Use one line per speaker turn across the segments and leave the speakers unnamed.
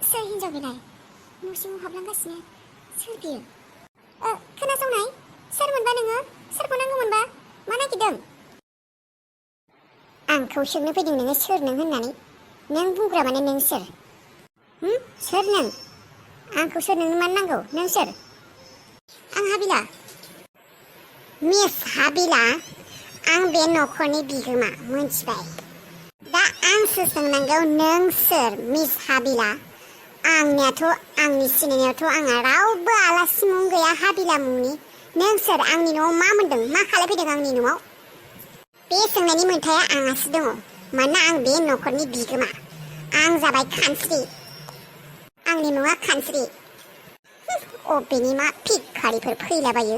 सोर हिन्जाव बेलाय न' सिङाव हाबलांगासिनो सोर बियो खोनासंनाय सोरमोनबा नोङो सोरखौ नांगौमोनबा मा नागिरदों आंखौ सोंनो फैदों नोङो सोर नों होननानै नों बुंग्रा माने नों सोर सोर नों आंखौ सोर नोंनो मानो नांगौ नों सोर आं हाबिला मिस हाबिला आं बे न'खरनि बिगोमा मोनथिबाय दा आंसो सोंनांगौ नों सोर मिस हाबिला आंनियाथ' आंनि सिनायनायावथ' आंहा रावबो आलासि मुं गैया हाबिला मुंनि नों सोर आंनि न'आव मा मोन्दों मा खालामफैदों आंनि न'आव बे सोंनायनि मोन्थाया आंहासो दङ मानोना आं बे न'खरनि बिगोमा आं जाबाय खानस्रि आंनि मुङा खानस्रि अबेनि मा भिखारिफोर फैलाबायो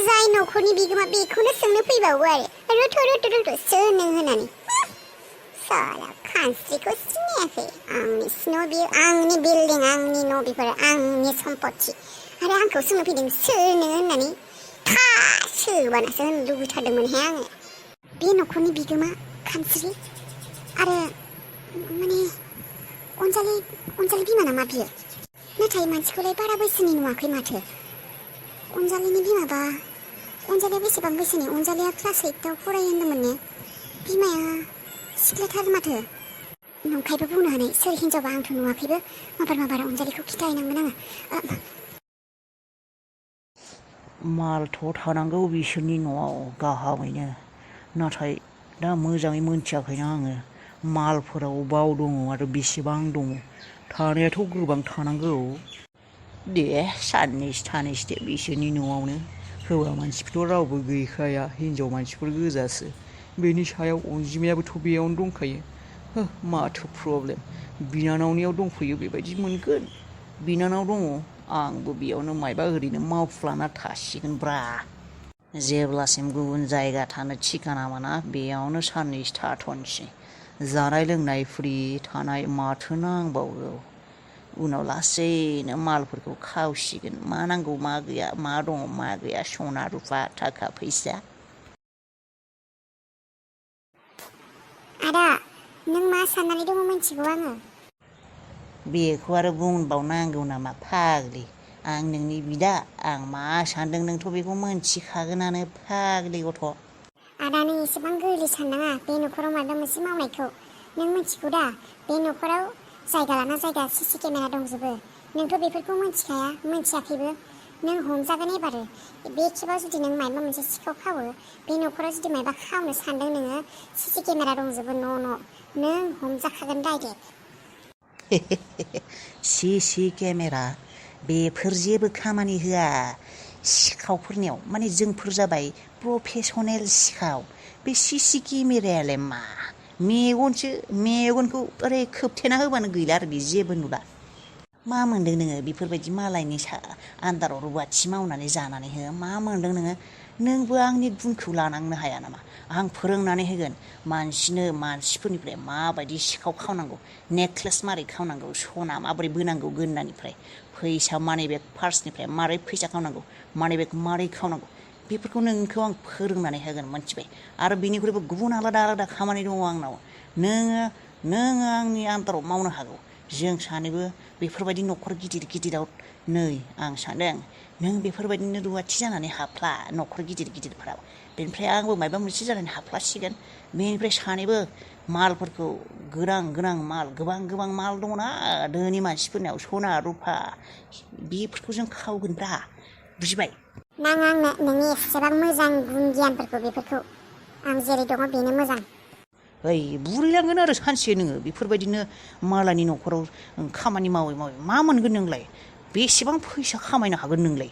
जाय न'खरनि बिगोमा बेखौनो सोंनो फैबावो आरो रुथ' सोर नों होननानै साला खानस्रिखौ सिनायाखै आंनि न' बियो आंनि बिल्डिं आंनि न' बेफोर आंनि सम्पति आरो आंखौ सोंनो फैदों सोर नों होननानै सोबानासो होननो लुबैथारदोंमोनहाय आङो बे न'खरनि बिगोमा खानस्रि आरो माने अनजालि बिमा नामा बियो नाथाय मानसिखौलाय बारा बैसोनि नुवाखै माथो अनजालिनि बिमाबा अनजालिया बेसेबां बैसोनि अनजालिया क्लास 8आव फरायो होनदोंमोन ने बिमाया सिख्लाथार माथो नंखायबो बुंनो हानाय सोर हिन्जावबा आंथ' नुवाखैबो माबार अनजालिखौ खिथाहैनांगोन आङो
मालथ' थानांगौ बिसोरनि न'आव गाहामैनो नाथाय दा मोजाङै मोनथियाखैना आङो मालफोरा अबाव दङ आरो बेसेबां दङ थानायाथ' गोबां थानांगौ दे साननैसो थानैसो दे बिसोरनि न'आवनो हौवा मानसिफोरथ' रावबो गैखाया हिन्जाव मानसिफोर गोजासो बेनि सायाव अनजिमायाबोथ' बेयावनो दंखायो माथो प्रब्लेम बिनानावनियाव दंफैयो बेबायदि मोनगोन बिनानाव दङ आंबो बेयावनो मायबा ओरैनो मावफ्लाना थासिगोनब्रा जेब्लासिम गुबुन जायगा थानो थिखाना मोना बेयावनो साननैसो थाथ'नोसै जानाय लोंनाय फ्रि थानाय माथो नांबावगौ उनाव लासैनो मालफोरखौ खावसिगोन मा नांगौ मा गैया मा दङ मा गैया सना रुफा थाखा फैसा
आदा नों मा साननानै दङ मिथिगौ आङो
बेखौ आरो बुंबावनांगौ नामा फाग्लि आं नोंनि बिदा आं मा सानदों नोंथ' बेखौ मोनथिखागोनानो फाग्लि गथ'
आदा नों एसेबां गोरलै साननाङा बे न'खराव माबा मोनसे मावनायखौ नों मिथिगौ दा बे न'खराव जायगा लाना जायगा सिसि केमेरा दंजोबो नोंथ' बेफोरखौ मोनथियाखैबो नों हमजागोन एबारो बे खेबाव जुदि नों माबा मोनसे सिखाव खावो बे न'खराव जुदि माबा खावनो सानदों नोङो सिसि केमेरा दंजोबो न' नों हमजाखागोन डाइरेक्ट
सिसि केमेरा बेफोर जेबो खामानि होआ सिखावफोरनियाव माने जोंफोर जाबाय प्रफेसनेल सिखाव बे सिसि केमेरायालाय मा मेगनखौ ओरै खोबथेना होबानो गैला आरो बे जेबो नुला मा मोन्दों नोङो बेफोरबायदि मालायनि आन्दाराव रुवाथि मावनानै जानानै हो मा मोन्दों नोंबो आंनि गुनखौ लानांनो हाया नामा आं फोरोंनानै होगोन मानसिफोरनिफ्राय माबायदि सिखाव खावनांगौ नेक्लेस मारै खावनांगौ सना माबोरै बोनांगौ गोदोनानिफ्राय फैसा मानि बेग पार्सनिफ्राय मारै फैसा खावनांगौ मानि बेग मारै खावनांगौ बेफोरखौ नोंखौ आं फोरोंनानै होगोन मोनथिबाय आरो बेनिख्रुइबो गुबुन आलादा खामानि दङ आंनाव नोङो आंनि आन्दाराव मावनो हागौ जों सानैबो बेफोरबायदि न'खर गिदिराव नै आं सानदों नों बेफोरबायदिनो रुवाथि जानानै हाबफ्ला न'खर गिदिरफोराव बेनिफ्राय आंबो माबा मोनसे जानानै हाबफ्लासिगोन बेनिफ्राय सानैबो मालफोरखौ गोनां माल गोबां माल दङना धोनि मानसिफोरनियाव सना रुफा बेफोरखौ जों खावगोनब्रा बुजिबाय
नाङा आंनो नोंनि एसेबां मोजां गुन गियानफोरखौ बेफोरखौ आं जेरै दङ बेनो मोजां
ओइ बुरैलांगोन आरो सानसे नोङो बेफोरबायदिनो मालायनि न'खराव खामानि मावै मा मोनगोन नोंलाय बेसेबां फैसा खामायनो हागोन नोंलाय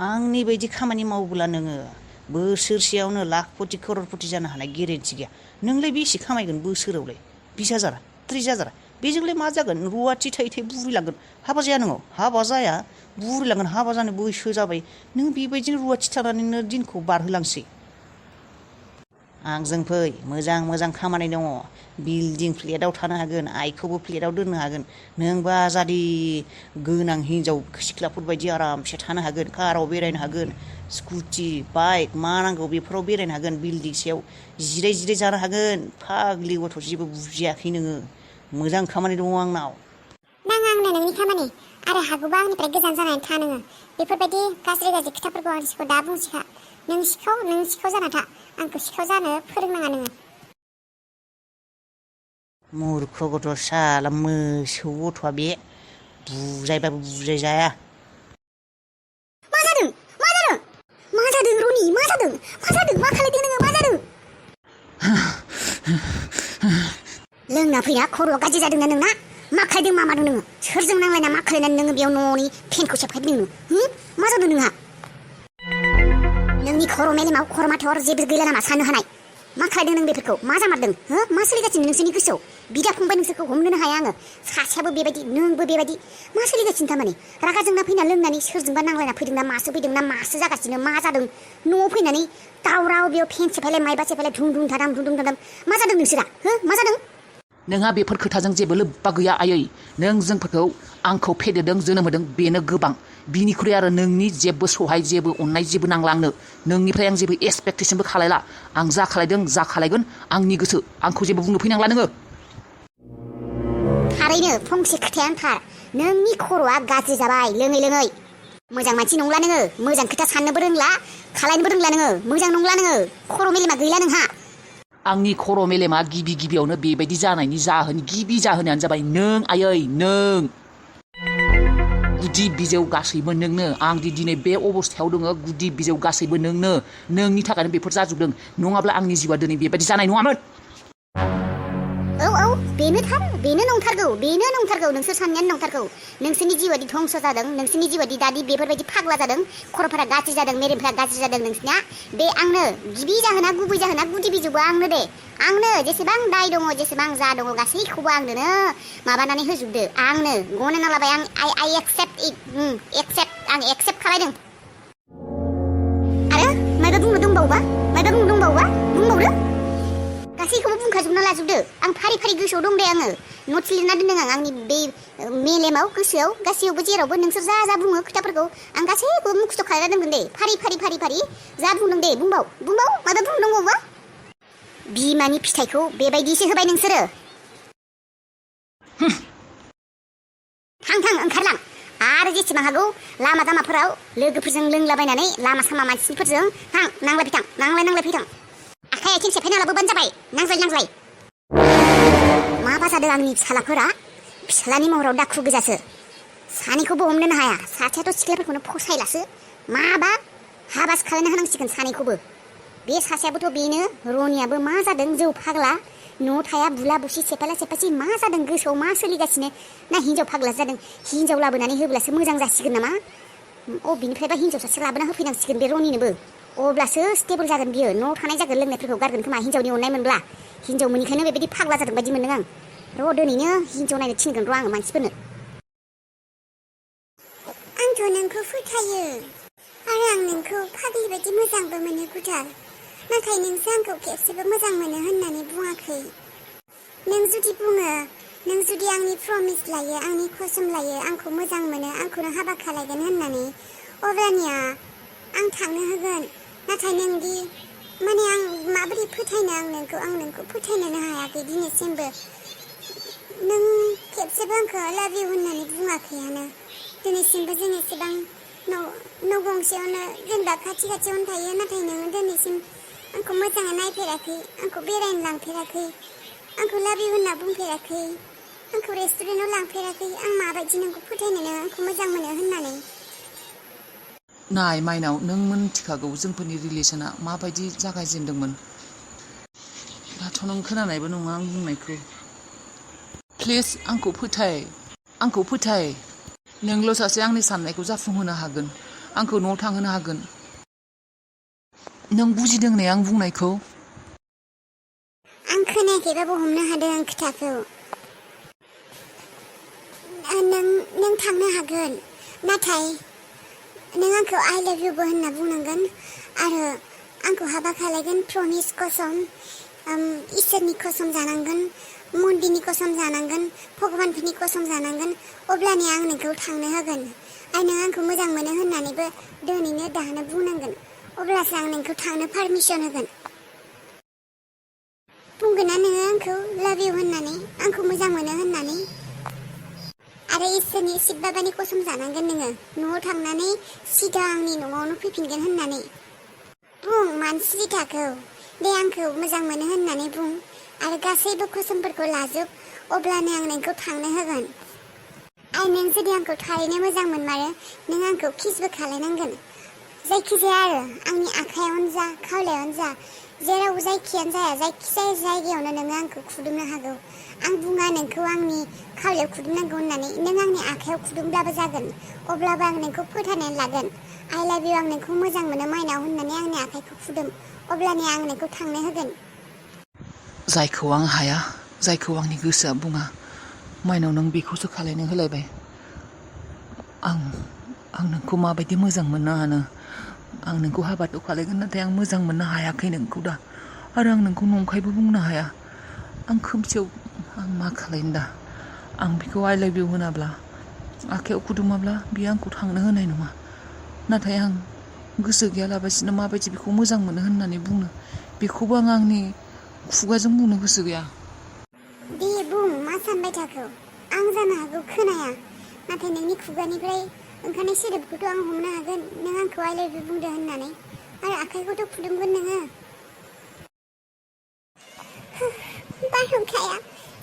आंनि बायदि खामानि मावोब्ला नोङो बोसोरसेयावनो लाख पति कररपति जानो हानाय गेरेन्टि गैया नोंलाय बेसे खामायगोन बोसोरावलाय 20,000 30,000 बेजोंलाय मा जागोन रुवाथि थायै बुरिलांगोन हाबा जाया नोङो हाबा जाया बुरिलांगोन हाबा जानो बैसो जाबाय नों बेबायदिनो रुवाथि थानानैनो दिनखौ बारहोलांसै आंजों फै मोजां खामानि दङ बिल्डिं फ्लेटाव थानो हागोन आइखौबो फ्लेटाव दोननो हागोन नोंबो आजादि गोनां हिनजाव सिख्लाफोर बायदि आरामसे थानो हागोन काराव बेरायनो हागोन स्कुटि बाइक मा नांगौ बेफोराव बेरायनो हागोन बिल्डिं सायाव जिराय जानो हागोन फाग्लि गथ' जेबो बुजियाखै नोङो मोजां खामानि दङ आंनाव
नोंनि खामानि आरो हागौबा आंनिफ्राय गोजान जानानै था नोङो बेफोरबायदि गाज्रि खोथाफोरखौ आंनि सिगाङाव दा बुंसिखा नों सिखाव जाना था आंखौ सिखाव जानो फोरोंनाङा नोङो
मुर्ख गथ' साला मोसौ गथ'आ बे बुजायबाबो बुजायजाया
मा जादों रनि मा जादों मा खालायदों नोङो मा जादों लोंना फैना खर'आ गाज्रि जादोंना नोंना मा खालायदों मा मादों नोङो सोरजों नांलायना मा खालायनानै नोङो बेयाव न'नि फेनखौ सेफायदों नोङो मा जादों नोंहा नोंनि खर' मेलेमाव खर' माथाव जेबो गैला नामा साननो हानाय मा खालायदों नों बेफोरखौ मा जामारदों मा सोलिगासिनो नोंसोरनि गोसोआव बिदा फंबाय नोंसोरखौ हमनोनो हाया आङो सासेयाबो बेबायदि नोंबो बेबायदि मा सोलिगासिनो थारमाने रागा जोंना फैना लोंनानै सोरजोंबा नांलायना फैदोंना मासो जागासिनो मा जादों न'आव फैनानै दावराव बेयाव फेन सेफायलाय मायबा सेफायलाय धुम धुम धादाम मा जादों नोंसोरा मा जादों
नोंहा बेफोर खोथाजों जेबो लोब्बा गैया आयै नों जोंफोरखौ आंखौ फेदेरदों जोनोम होदों बेनो गोबां बिनिख्रुइ आरो नोंनि जेबो सहाय जेबो अननाय जेबो नांला आंनो नोंनिफ्राय आं जेबो एक्सपेक्टेसनबो खालायला आं जा खालायदों जा खालायगोन आंनि गोसो आंखौ जेबो बुंनो फैनांला नोङो
थारैनो फंसे खोथायानो थार नोंनि खर'आ गाज्रि जाबाय लोङै मोजां मानसि नंला नोङो मोजां खोथा साननोबो रोंला खालायनोबो रोंला नोङो मोजां नंला नोङो खर' मेलेमा गैला नोंहा
आंनि खर' मेलेमा गिबियावनो बेबायदि जानायनि गिबि जाहोनानो जाबाय नों आयै नों गुदि बिजौ गासैबो नोंनो आं दिनै बे अबस्थायाव दङ गुदि बिजौ गासैबो नोंनि थाखायनो बेफोर जाजोबदों नङाब्ला आंनि जिउआ दिनै बेबायदि जानाय नङामोन
औ बेनो नंथारगौ नोंसोर साननायानो नंथारगौ नोंसोरनि जिउआदि धंस जादों नोंसोरनि जिउआदि दादि बेफोरबायदि फाग्ला जादों खर'फोरा गाज्रि जादों मेलेमफोरा गाज्रि जादों नोंसिना बे आंनो गिबि जाहोना गुबै जाहोना गुदि बिजौआ आंनो जेसेबां दाय दङ जेसेबां जा दङ गासैखौबो आंनोनो माबानानै होजोबदो आंनो गनायना लाबाय आं एक्सेप्ट खालायदों आरो मायबा बुंनो दंबावोबा बुंबावदो गासैखौबो बुंखाजोबना लाजोबदो आं फारि गोसोआव दं दे आङो नटस लिरना दोनदों आंनि बे मेलेमाव गोसोआव गासैयावबो जेरावबो नोंसोर जा बुङो खोथाफोरखौ आं गासैखौबो मुखस्थ' खालामना दोनगोन दे फारि जा बुंदों दे बुंबाव माबा बुंनो दंबावोबा बिमानि फिथाइखौ बेबायदिसो होबाय नोंसोरो थां ओंखारलां आरो जेसेबां हागौ लामा दामाफोराव लोगोफोरजों लोंलाबायनानै लामा सामा मानसिफोरजों नांलाय फैथां आखाइ आथिं सेफायना लाबोबानो जाबाय नांज्लाय माबा जादों आंनि फिसालानि महराव दाखु गोजासो सानैखौबो हमनोनो हाया सासेयाथ' सिख्लाफोरखौनो फसायलासो माबा हाबासो खालायना होनांसिगोन सानैखौबो बे सासेयाबोथ' बेनो रनियाबो मा जादों जौ फाग्ला न'आव थाया बुला बुसि सेफायसि मा जादों गोसोआव मा सोलिगासिनो ना हिनजाव फाग्ला जादों हिनजाव लाबोनानै होब्लासो मोजां जासिगोन नामा बिनिफ्रायबा हिनजाव सासे लाबोना होफैनांसिगोन बे रनिनोबो अब्लासो स्टेबल जागोन बियो न'आव थानाय जागोन लोंनायफोरखौ गारगोन खोमा हिनजावनि अननाय मोनब्ला हिनजाव मोनिखायनो बेबायदि फाग्ला जादों बायदि मोनदों आं दिनैनो हिनजाव नायनो थिनगोन आङो मानसिफोरनो आंथ' नोंखौ फोथायो आरो आं नोंखौ फाग्लि बायदि मोजांबो मोनो गुदाल नाथाय नोंसो आंखौ खेबसेबो मोजां मोनो होननानै बुङाखै नों जुदि बुङो नों जुदि आंनि प्रमिस लायो आंनि कसम लायो आंखौ मोजां मोनो आंखौनो हाबा खालायगोन होननानै अब्लानिया आं थांनो होगोन नाथाय नोंदि माने आं माबोरै फोथायनो आं नोंखौ फोथायनोनो हायाखै दिनैसिमबो नों खेबसेबो आंखौ लाभ इउ होननानै बुङाखैयानो दिनैसिमबो जों एसेबां न' गंसेयावनो जेनेबा खाथियावनो थायो नाथाय नोङो दिनैसिम आंखौ मोजाङै नायफेराखै आंखौ बेरायनो लांफेराखै आंखौ लाभ इउ होनना बुंफेराखै आंखौ रेस्टुरेन्टाव लांफेराखै आं माबायदि नोंखौ फोथायनोनो आंखौ मोजां मोनो होननानै
नाय माइनाव नों मिन्थिखागौ जोंफोरनि रिलेसना माबायदि जागायजेनदोंमोन दाथ' नों खोनानायबो नङा आं बुंनायखौ प्लिज आंखौ फोथाय नोंल' सासे आंनि साननायखौ जाफुंहोनो हागोन आंखौ न'आव थांहोनो हागोन नों बुजिदों ने आं बुंनायखौ
आं खोनायाखैबाबो हमनो हादों खोथाखौ नों थांनो हागोन नाथाय नों आंखौ आइ लाभ इउबो होनना बुंनांगोन आरो आंखौ हाबा खालायगोन प्रमिस कसम इसोरनि कसम जानांगोन मन्दिरनि कसम जानांगोन भगबानफोरनि कसम जानांगोन अब्लानिया आं नोंखौ थांनो होगोन आरो नों आंखौ मोजां मोनो होननानैबो दिनैनो दानो बुंनांगोन अब्लासो आं नोंखौ थांनो पारमिसन होगोन बुंगोन ना नोङो आंखौ लाभ इउ होननानै आंखौ मोजां मोनो होननानै आरो इसोरनि शिब बाबानि कसम जानांगोन नोङो न'आव थांनानै सिदा आंनि न'आवनो फैफिनगोन होननानै बुं मानसि थाखौ दे आंखौ मोजां मोनो होननानै बुं आरो गासैबो कसमफोरखौ लाजोब अब्लानो आं नोंखौ थांनो होगोन आरो नों जुदि आंखौ थारैनो मोजां मोनमारो नों आंखौ किसबो खालायनांगोन जायखिजाया आरो आंनि आखायावनो जा खावलायावनो जा जेराव जायखियानो जाया जायखिजाया जायगायावनो नोङो आंखौ खुदुमनो हागौ आं बुङा नोंखौ आंनि खावलायाव खुदुमनांगौ होननानै नों आंनि आखायाव खुदुमब्लाबो जागोन अब्लाबो आं नोंखौ फोथायनानै लागोन आइ लाभ इउ आं नोंखौ मोजां मोनो माइनाव होननानै आंनि आखाइखौ खुदुम अब्लानो आं नोंखौ थांनो होगोन
जायखौ आं हाया जायखौ आंनि गोसोआ बुङा माइनाव नों बेखौसो खालायनो होलायबाय आं नोंखौ माबायदि मोजां मोननो हानो आं नोंखौ हाबाथ' खालायगोन नाथाय आं मोजां मोननो हायाखै नोंखौ दा आरो आं नोंखौ नंखायबो बुंनो हाया आं खोमसियाव आं मा खालायनो दा आं बेखौ आइ लाभ इउ होनाब्ला आखायाव खुदुमाब्ला बियो आंखौ थांनो होनाय नङा नाथाय आं गोसो गैयालाबासिनो माबायदि बेखौ मोजां मोनो होननानै बुंनो बेखौबो आं आंनि खुगाजों बुंनो गोसो गैया
दे बुं मा सानबाय थाखो आं जानो हागौ खोनाया नाथाय नोंनि खुगानिफ्राय ओंखारनाय सोदोबखौथ' आं हमनो हागोन नों आंखौ आइ लाभ इउ बुंदों होननानै आरो आखाइखौथ' खुदुमगोन नोङो बारहुंखाया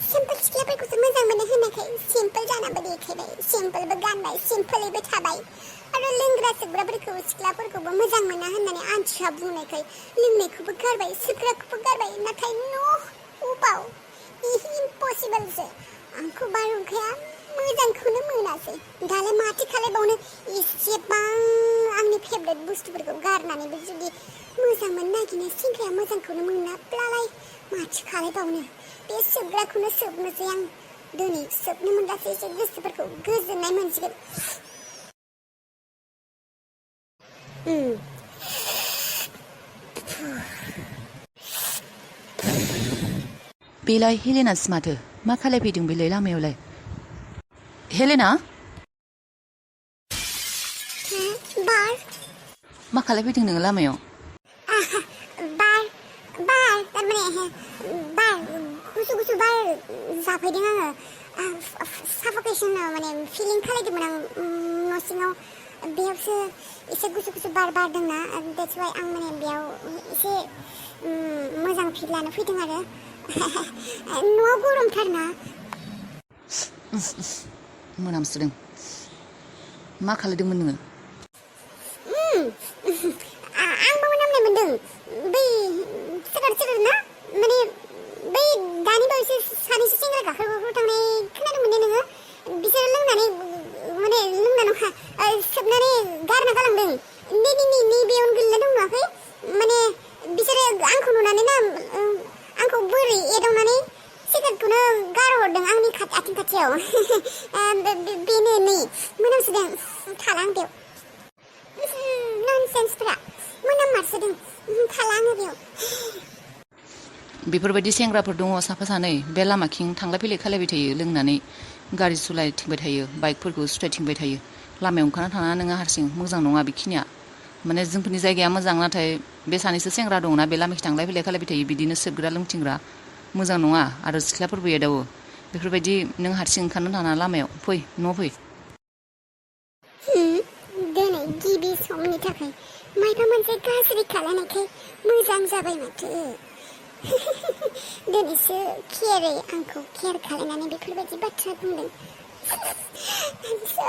सिम्पोल सिख्लाफोरखौसो मोजां मोनो होनाखै सिम्पोल जानाबो देखायबाय सिम्पोलबो गानबाय सिम्पोलैबो थाबाय आरो लोंग्रा सोबग्राफोरखौ सिख्लाफोरखौबो मोजां मोना होननानै आन्थिया बुंनायखाय लोंनायखौबो गारबाय सोबग्राखौबो गारबाय नाथाय अबाव इम्पसिबोलसो आंखौ बारहुंखाया मोजांखौनो मोनासै दालाय माथो खालायबावनो एसेबां आंनि फेभरेट बुस्थुफोरखौ गारनानैबो जुदि मोजां मोननो नागिरनाय सेंग्राया मोजांखौनो मोनाब्लालाय माथो खालायबावनो बे सोबग्राखौनो सोबनोसै आं दिनै सोबनो मोनब्लासो एसे गोसोफोरखौ गोजोननाय मोनसिगोन
बेलाय हेलेनासो माथो मा खालायफैदों बेलाय लामायावलाय हेलेना
बार
मा खालायफैदों नोङो लामायाव
बार थारमाने बार गुसु बार जाफैदों आङो साफकेसन माने फिलिं खालायदोंमोन आं न' सिङाव बेयावसो एसे गुसु बार बारदोंना देट्स वाइ आं माने बेयाव एसे मोजां फिल लानो फैदों आरो न'आव गरमथारना
मोनामसोदों मा खालायदोंमोन नोङो
आंबो मोनामनाय मोनदों बै सोर ना माने बै दानि बावैसो सानैसो सेंग्रा गाखोग्राफोर थांनाय खोनानो मोनदों नोङो बिसोरो लोंनानै माने लोंना नङा सोबनानै गारना गालांदों बेयावनो गोलैना दं नुवाखै माने बिसोरो आंखौ नुनानै ना आंखौ बोरै एदावनानै सिगारेटखौनो गारहरदों आंनि आथिं खाथियाव बेनो नै मोनामसोदों थाला आं बेयाव ननसेन्सफोरा मोनाममारसोदों थाला आङो बेयाव
बेफोरबायदि सेंग्राफोर दङ साफा सानै बे लामाथिं थांलाय फैलाय खालायबाय थायो लोंनानै गारि सालायथिंबाय थायो बाइकफोरखौ सुथायथिंबाय थायो लामायाव ओंखारना थाङा नोङो हारसिं मोजां नङा बेखिनिया माने जोंफोरनि जायगाया मोजां नाथाय बे सानैसो सेंग्रा दङना बे लामाथिं थांलाय फैलाय खालायबाय थायो बिदिनो सोबग्रा लोंथिंग्रा मोजां नङा आरो सिख्लाफोरबो एदावो बेफोरबायदि नों हारसिं ओंखारनो थाङा लामायाव फै न' फै
दिनै गिबि समनि थाखाय मायबा मोनसे गाज्रि खालायनायखाय मोजां जाबाय माथो दिनैसो केयारै आंखौ केयार खालायनानै बेफोरबायदि बाथ्रा बुंदों I'm so